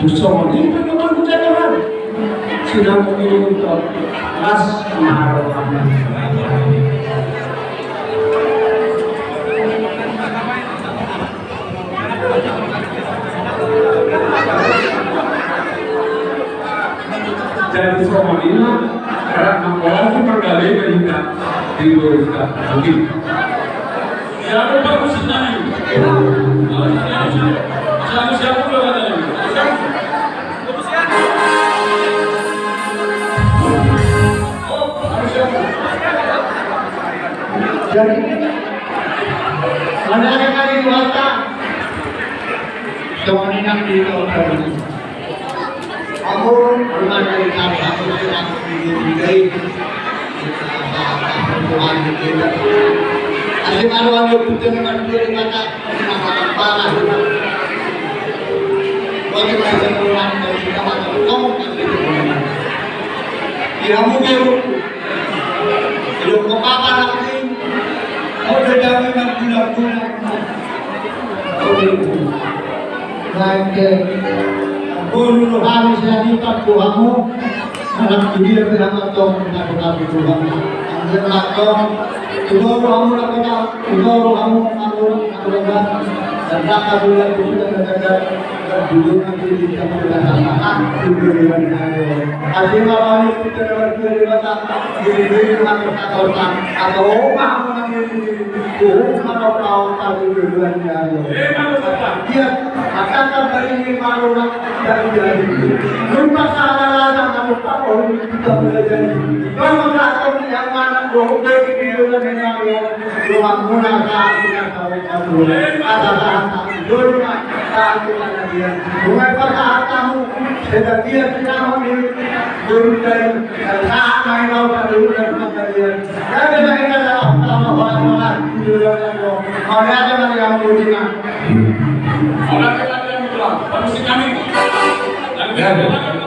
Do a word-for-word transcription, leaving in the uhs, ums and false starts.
Tusongon i pe do mangujarahan. Sinamot i do las maro. Jadi songon i ma, rap mangkola tu pargale na hita di boru hita. Oke. Siapa Pak Musin nami? Siapa, siapa dua kata nami? Jadi, mana ada kali dua tak? Songon i nang di kota. Amun rumah dari kami, amun rumah dari Tuhan kita. Asli malu anu putih dengan dua mata, parah. Bagaimana dengan orang dari kita mata? Kamu kan gitu. Ya, mungkin. Yo, ko papa nanti. Ko beda dengan gula-gula. Baik, eh. Guru rohani sian i, Pak, tu hamu. Anak dia bilang atau kita kita tu hamu. Angger atau, tu hamu nak kita, tu hamu, hamu, hamu, hamu. Dan kata bulan tu kita kata, dan dulu nanti kita kita sama. Asli malu anu putih dengan dua mata. Diri-diri mangkorta-korta, atau oma muna diri-diri. Tuhuk mangkorta-korta di dua-duanya. Iya, maka kan tadi ini maruna dari jadi. Lupa salah-salah, lupa orang kita boleh jadi. Kalau datang yang mana, bohong dari di dua-duanya. Rumah muna saat ini, saat ini. Ada-ada. Bunga pasahat hamu, sebagian sinamot ni guru dari, sama yang mau pada udah kalian. Ada yang kita dalam sama orang-orang, di dalam orang-orang. Orang yang mau dengan. Orang yang ada yang bilang, "Kamu sih kami." Ya.